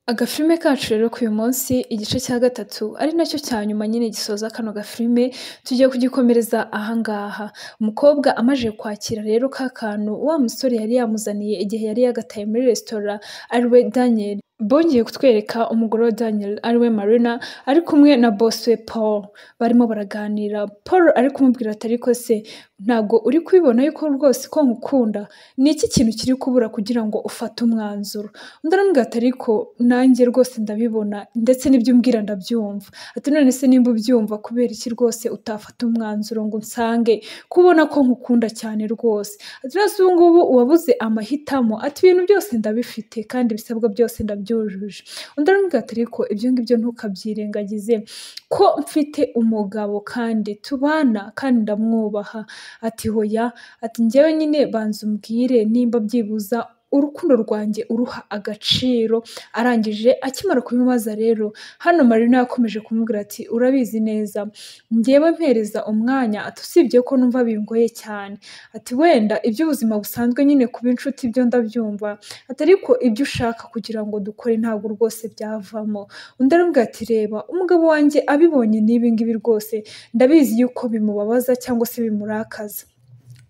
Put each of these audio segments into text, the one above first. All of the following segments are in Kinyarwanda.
Agafilime kacu rero k'uyu munsi igice cya gatatu ari nacyo cya nyuma nyine gisoza kano gafilime, tugiye kugikomereza aha ngaha. Umukobwa amaze kwakira rero ka kantu wa musore yari yamuzaniye igihe yari yagataye muri resitora ariwe Daniel. Bongeye kutwereka umugore wa Daniel ariwe Marina ari kumwe na boss we Paul, barimo baraganira. Paul ari kumubwira ati ariko se ntabwo uri kubibona yuko rwose ko nkukunda? Ni iki kintu kiri kubura kugira ngo ufate umwanzuro? Undi aramubwira ati ariko nanjye rwose ndabibona ndetse n'ibyo umbwira ndabyumva. Ati none se nimba ubyumva kubera iki rwose utafata umwanzuro ngo unsange kubona ko nkukunda cyane rwose? Ati none se ubu ngubu wabuze amahitamo? Ati ibintu byose ndabifite kandi ibisabwa byose ndabyujuje. Undi aramubwira ati ariko ibyo ngibyo ntukabyirengagize ko mfite umugabo kandi tubana kandi ndamwubaha. Ati hoya, ati njyewe nyine banza umbwire nimba byibuza urukundo rwanjye uruha agaciro. Arangije akimara kubimubaza rero, hano Marina yakomeje kumubwira ati urabizi neza njyewe mpereza umwanya, ati usibye ko numva bingoye cyane, ati wenda iby'ubuzima busanzwe nyine kuba inshuti byo ndabyumva, ati ariko ibyo ushaka kugira ngo dukore ntabwo rwose byavamo. Undi aramubwira ati reba umugabo wanjye abibonye n'ibi ngibi rwose ndabizi yuko bimubabaza cyangwa se bimurakaza.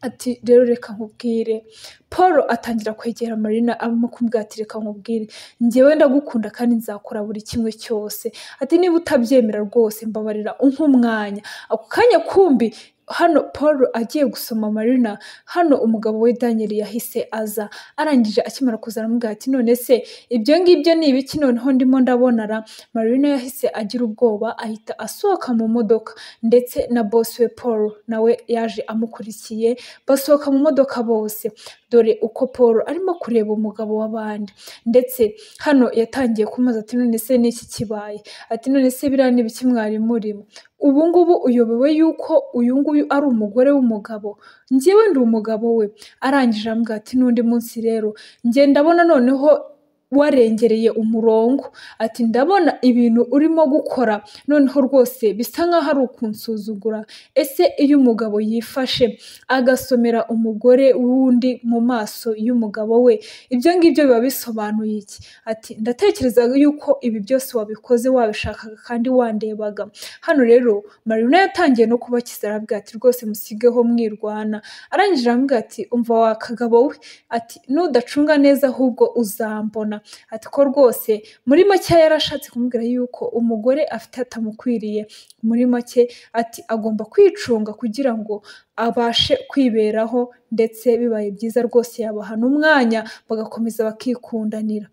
Ati rero reka nkubwire. Paul atangira kwegera Marina arimo kumubwira ati reka nkubwire, njyewe ndagukunda kandi nzakora buri kimwe cyose. Ati niba utabyemera rwose mbabarira umpe umwanya. Ako kanya kumbi hano Paul agiye gusoma Marina, hano umugabo we Daniel yahise aza. Arangije akimara kuza aramubwira ati none se ibyo ngibyo ni ibiki noneho ndimo ndabonara? Marina yahise agira ubwoba ahita asohoka mu modoka, ndetse na boss we Paul nawe yaje amukurikiye, basohoka mu modoka bose. Dore uko Paul arimo kureba umugabo w'abandi, ndetse hano yatangiye kumubaza ati none se ni iki kibaye? Ati none se biriya ni ibiki mwari murimo? Ubu ngubu uyobewe yuko uyu nguyu ari umugore w'umugabo, njyewe ndi umugabo we. Arangije aramubwira ati n'undi munsi rero njye ndabona noneho warengereye umurongo, ati ndabona ibintu urimo gukora noneho rwose bisa nkaho ari ukunsuzugura. Ese iyo umugabo yifashe agasomera umugore w'undi mu maso y'umugabo we, ibyo ngibyo biba bisobanuye iki? Ati ndatekereza yuko ibi byose wabikoze wabishakaga kandi wandebaga. Hano rero Marina yatangiye no kubakiza arabwira ati rwose musigeho mwirwana. Arangije aramubwira ati umva wa kagabo we, ati nudacunga neza ahubwo uzambona. Ati ko rwose muri make yarashatse kumubwira yuko umugore afite atamukwiriye. Muri make ati agomba kwicunga kugira ngo abashe kwiberaho, ndetse bibaye byiza rwose yabaha n'umwanya bagakomeza bakikundanira.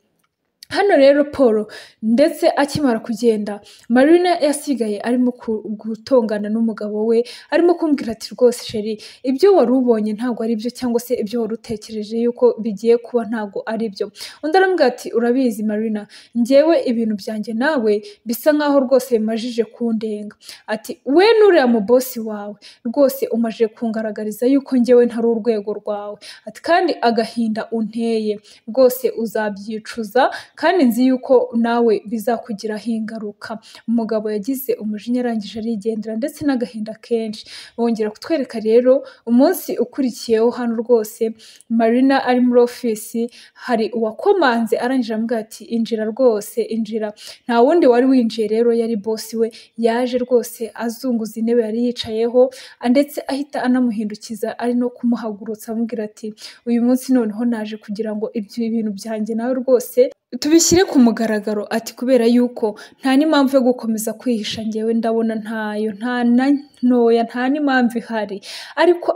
Hano rero Paul ndetse akimara kugenda, Marina yasigaye arimo gutongana n'umugabo we, arimo kumbwira ati rwose sheri ibyo wari ubonye ntabwo ari byo, cyangwa se ibyo wari utekereje yuko bigiye kuba ntabwo ari byo. Undi aramubwira ati urabizi Marina, njyewe ibintu byanjye nawe bisa nkaho rwose bimajije kundenga. Ati we n'uriya mu bosi wawe rwose umaje kungaragariza yuko njyewe ntari urwego rwawe. Ati kandi agahinda unteye rwose uzabyicuza kandi nzi yuko nawe bizakugiraho ingaruka. Umugabo yagize umujinya arangije arigendera ndetse n'agahinda kenshi. Bongera kutwereka rero umunsi ukurikiyeho hano rwose Marina ari muri ofisi, hari uwakomanze arangije aramubwira ati injira rwose injira. Nta wundi wari winjiye rero yari boss we, yaje rwose azunguza intebe yari yicayeho, ndetse ahita anamuhindukiza ari no kumuhagurutsa amubwira ati uyu munsi noneho naje kugira ngo ibyo bintu byanjye nawe rwose tubishyire ku mugaragaro. Ati kubera yuko nta n'impamvu yo gukomeza kwihisha, njyewe ndabona ntayo, nta na ntoya, nta n'impamvu ihari. Ariko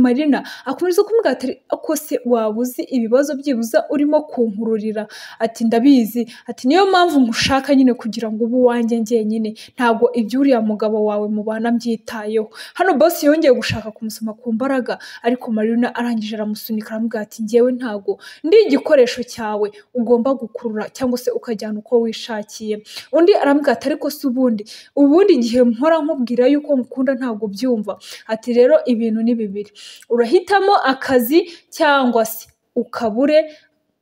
Marina akomeza kumubwira ati ko se waba uzi ibibazo byibuza urimo kunkururira? Ati ndabizi, ati niyo mpamvu nkushaka nyine kugira ngo ube uwanjye njyenyine, ntabwo ibyo uriya mugabo wawe mubana mbyitayeho. Hano boss yongeye gushaka kumusoma ku mbaraga, ariko Marina arangije aramusunika aramubwira ati njyewe ntabwo ndi igikoresho cyawe ugomba gukurura cyangwa se ukajyana uko wishakiye. Undi aramubwira ati ariko se ubundi igihe mpora nkubwira yuko nkukunda ntabwo ubyumva. Ati rero ibintu ni bibiri, urahitamo akazi cyangwa se ukabure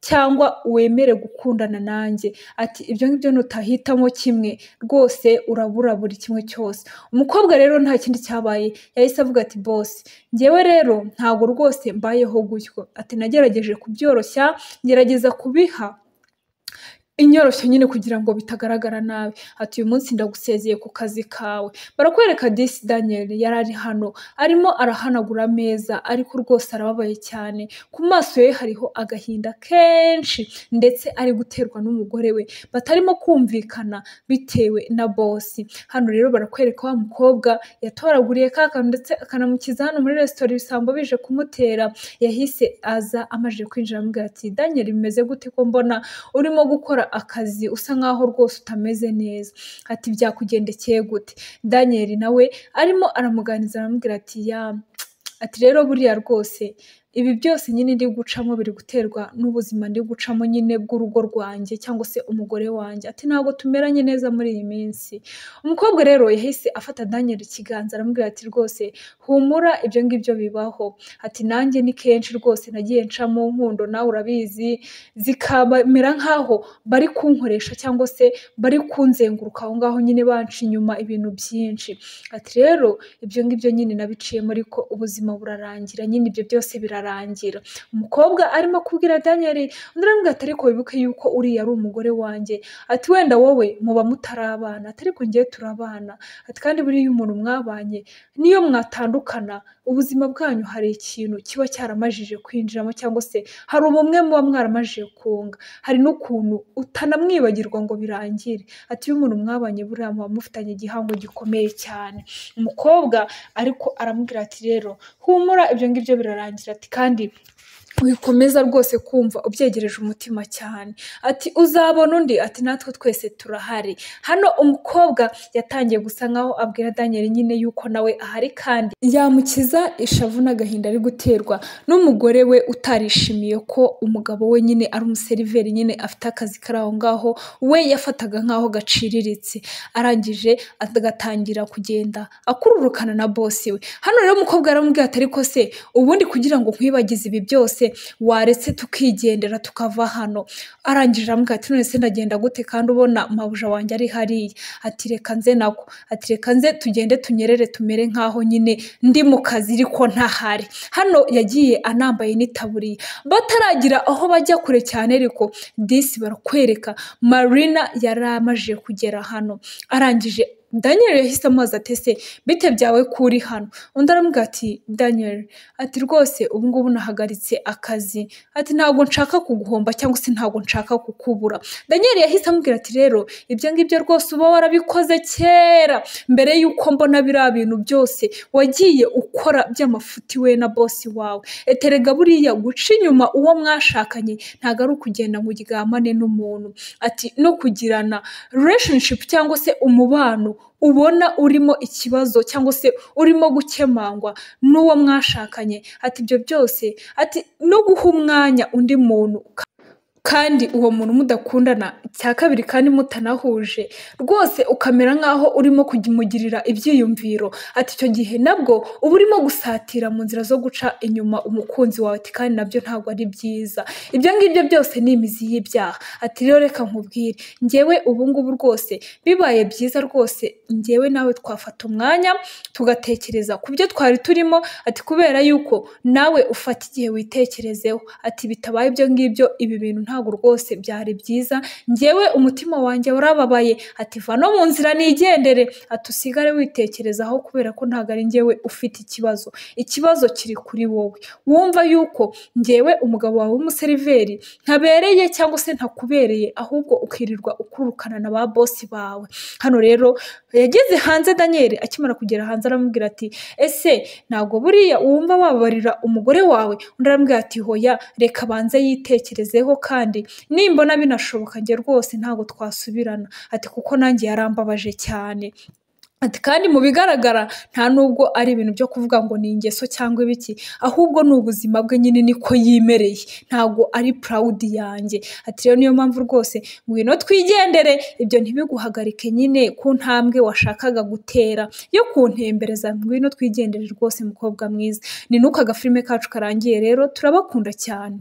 cyangwa wemere gukundana nanjye. Ati ibyo ngibyo nutahitamo kimwe rwose urabura buri kimwe cyose. Umukobwa rero nta kindi cyabaye, yahise avuga ati boss njyewe rero ntabwo rwose mbayeho gutyo. Ati nagerageje kubyoroshya, ngerageza kubiha inyoroshyo nyine kugira ngo bitagaragara nabi. Ati uyu munsi ndagusezeye ku kazi kawe. Barakwereka disi Daniel yari ari hano arimo arahanagura ameza, ariko rwose arababaye cyane, ku maso ye hariho agahinda kenshi, ndetse ari guterwa n'umugore we batarimo kumvikana bitewe na bosi. Hano rero barakwereka wa mukobwa yatoraguriye ka kantu ndetse akanamukiza hano muri resitora ibisambo bije kumutera. Yahise aza amaze kwinjira amubwira ati Daniel bimeze gute ko mbona urimo gukora akazi usa nkaho rwose utameze neza, ati byakugendekeye gute? Daniel nawe arimo aramuganiriza aramubwira ati ya, ati rero buriya rwose ibi byose nyine ndi gucamo biri guterwa n'ubuzima ndi gucamo nyine bw'urugo rwanjye cyangwa se umugore wanjye, ati ntabwo tumeranye neza muri iyi minsi. Umukobwa rero yahise afata Daniel ikiganza aramubwira ati rwose humura ibyo ngibyo bibaho, ati nanjye ni kenshi rwose nagiye nca mu nkundo nawe urabizi, zikamera nkaho bari kunkoresha cyangwa se bari kunzenguruka aho ngaho nyine banca inyuma ibintu byinshi, ati rero ibyo ngibyo nyine nabiciyemo ariko ubuzima burarangira nyine ibyo byose birarangira. Umukobwa arimo kubwira Daniel, undi aramubwira ati ariko wibuke yuko uriya ari umugore wanjye, ati wenda wowe muba mutarabana, ati ariko njyewe turabana, ati kandi buriya umuntu mwabanye niyo mwatandukana ubuzima bwanyu hari ikintu kiba cyaramajije kwinjiramo cyangwa se hari ubumwe muba mwaramajije kunga, hari n'ukuntu utanamwibagirwa ngo birangire, ati iyo umuntu mwabanye buriya muba mufitanye igihango gikomeye cyane. Umukobwa ariko aramubwira ati rero humura ibyo ngibyo birarangira, ati kandi wikomeza rwose kumva ubyegereje umutima cyane, ati uzabona undi, ati natwe twese turahari. Hano umukobwa yatangiye gusa nkaho abwira Daniel nyine yuko nawe ahari kandi yamukiza ishavu n'agahinda ari guterwa n'umugore we utarishimiye ko umugabo we nyine ari umuseriveri nyine afite akazi kari aho ngaho we yafataga nkaho gaciriritse, arangije agatangira kugenda akururukana na bosi we. Hano rero umukobwa aramubwira ati ariko se ubundi kugira ngo nkwibagize ibi byose waretse tukigendera tukava hano. Arangije aramubwira ati none se ndagenda gute kandi ubona mabuja wanjye ari hariya, ati reka nze nako, ati reka nze tugende tunyerere tumere nkaho nyine ndi mu kazi ariko ntahari. Hano yagiye anambaye n'itaburiya, bataragira aho bajya kure cyane ariko disi barakwereka Marina yaramaje kugera hano. Arangije Daniel yahise amubaza ati ese bite byawe ko uri hano? Undi aramubwira ati Daniel, ati rwose ubu ngubu nahagaritse akazi, ati ntabwo nshaka kuguhomba cyangwa se ntabwo nshaka kukubura. Daniel yahise amubwira ati rero ibyo ngibyo rwose uba warabikoze kera mbere y'uko mbona biriya bintu byose wagiye ukora by'amafuti we na bosi wawe, eterega buriya guca inyuma uwo mwashakanye ntabwo ari ukugenda ngo uryamane n'umuntu, ati no kugirana relationship cyangwa se umubano ubona urimo ikibazo cyangwa se urimo gukemangwa n'uwo mwashakanye, ati ibyo byose, ati no guha umwanya undi muntu kandi uwo muntu mudakundana, icya kabiri kandi mutanahuje rwose ukamera nkaho urimo kumugirira ibyiyumviro, ati icyo gihe nabwo uba urimo gusatira mu nzira zo guca inyuma umukunzi wawe, ati kandi nabyo ntabwo ari byiza, ibyo ngibyo byose ni imizi y'ibyaha. Ati rero reka nkubwire njyewe ubu ngubu rwose bibaye byiza rwose njyewe nawe twafata umwanya tugatekereza ku byo twari turimo, ati kubera yuko nawe ufata igihe witekerezeho, ati bitabaye ibyo ngibyo ibi bintu ntabwo rwose byari byiza, njyewe umutima wanjye warababaye, ati va no mu nzira nigendere, ati usigare witekerezaho kubera ko ntabwo ari njyewe ufite ikibazo, ikibazo kiri kuri wowe, wumva yuko njyewe umugabo wawe w'umuseriveri ntabereye cyangwa se ntakubereye, ahubwo ukirirwa ukururukana na ba bosi bawe. Hano rero yageze hanze Daniel akimara kugera hanze aramubwira ati ese ntabwo buriya wumva wababarira umugore wawe? Undi aramubwira ati hoya reka banze yitekerezeho kandi nimbona binashoboka njye rwose ntabwo twasubirana, ati kuko nanjye yarambabaje cyane, ati kandi mu bigaragara nta nubwo ari ibintu byo kuvuga ngo ni ingeso cyangwa ibiki, ahubwo ni ubuzima bwe nyine niko yimereye, ntabwo ari proud yanjye, ati rero niyo mpamvu rwose ngwino twigendere, ibyo ntibiguhagarike nyine ku ntambwe washakaga gutera yo kuntembereza, ngwino twigendere rwose mukobwa mwiza. Ni nuko agafilime kacu karangiye rero, turabakunda cyane.